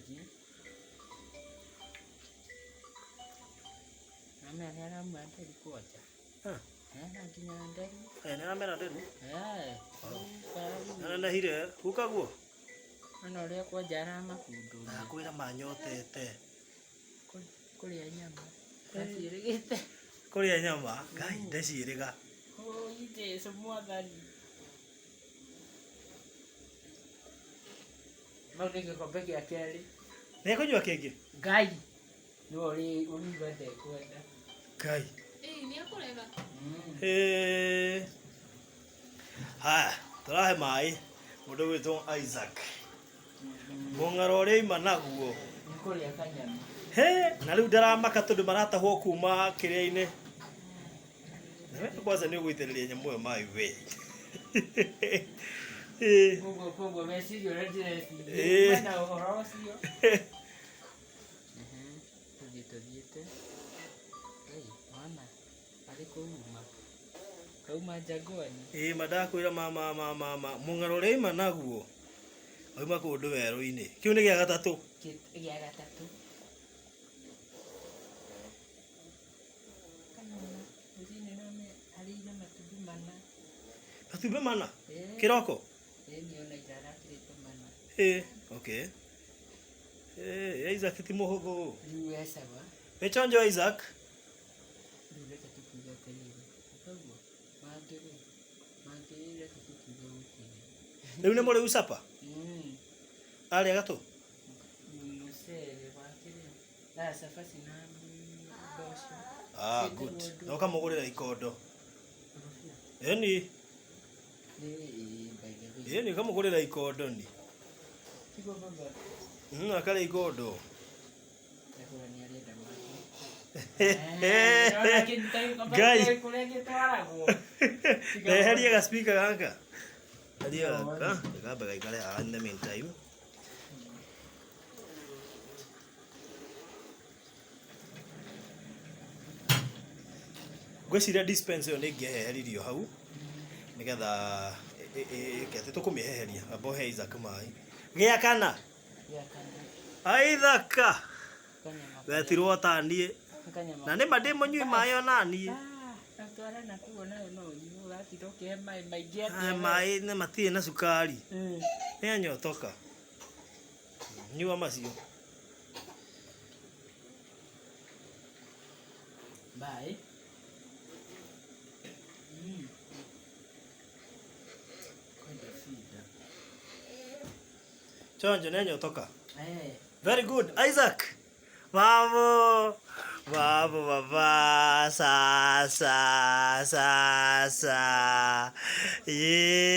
Kĩngĩ. Mama nĩ arauma nderi kwanja. Ah. Ena nginya nderi. Eh, nĩ aramera nderi. Eh. Anenehire gukaguo. Ona ũrĩa kwanja aramakundũria. Ndakwĩra manyotete. Kũrĩa nyama. Ndaciĩrĩgĩte. Kũrĩa nyama, Ngai ndeciĩrĩga. Ũi Jesũ mwathani. Mau nĩ gĩkombe gĩa kerĩ. Nĩ ekũnyua kĩngĩ? Ngai. Nĩwe ũriuga ndekwenda. Ngai. Ĩĩ nĩ akũrega. Eh. Haya, tũrahe maĩ mũndũ gwĩtwo Isaac. Mũng'aro ũrĩa aima naguo. Nĩ kũrĩa kanyama. He, na rĩu ndaramaka tondũ maratahwo kuma kĩrĩa-inĩ. Na we kwanza nĩ ũgũitĩrĩria nyamũ ĩyo maĩ we. Eh. Koguo meciria ũrĩa ndĩreciria. Ĩĩ. Kuma na ũhoro ũcio. Tũthiĩ tũthiĩte. Ei, mwana arĩ kũuma. Kauma Jangwani. Ĩĩ ma ndakwĩra ma ma ma ma ma mũng'aro ũrĩa aima naguo auma kũndũ werũ-inĩ. Kĩu nĩ gĩa gatatũ. Gĩa gatatũ. Kanona, rũcinĩ no arĩire matumbĩ mana. Matumbĩ mana? Ĩĩ. Kĩroko? Ĩĩ niĩ ona ira arakĩrĩte mana. Ĩĩ, okay. Ĩĩ, Isaac ti mũhũthũ. Rĩu e sawa. Wĩ chonjo Isaac? Rĩu reke tũkiuge atĩrĩrĩ, ũkaguo mangĩ rĩ, mangĩ reke tũkiuge gũtirĩ. Rĩu nĩ mũrĩu capa? Mm. Arĩa gatũ? Mũcere wa kĩrĩa? Na cabaci na mboco. Ah, good. Na ũkamũgũrĩra ikondo. Ĩni. Ĩĩ, by the way. Ĩni ũkamũgũrĩra ikondo ni. Tiguo baba. Akarĩa ikondo. Ndakũra nĩ arenda make. Ngai. Kũrĩa gĩtwaragwo. Eheria ga speaker gaka. Eheria gaka, gakambe gaikare haha in the meantime. Ngwĩciria dispenser ĩyo nĩ ĩngĩeheririo hau nĩgetha ĩke atĩ tũkũmĩeheria amba ũhe Isaac maĩ. Gĩa kana? Gĩa kana. Aithaka. Kanyama. Wetirwo ta niĩ. Kanyama. Na nĩma ndĩ mũnyui maĩ ona niĩ. Twara na kuo nayo no ũnyue ũratinda ũkĩhe maĩ maingĩ atĩa Aya we? maĩ nĩ matirĩ na cukari. Nĩ anyotoka. Nyua macio. Bye. Kwenda shida. Chonjo nĩ anyotoka. Eh. Very good. Isaac. Vamos. Vamos, baba. Sasa, sasa. Yeah.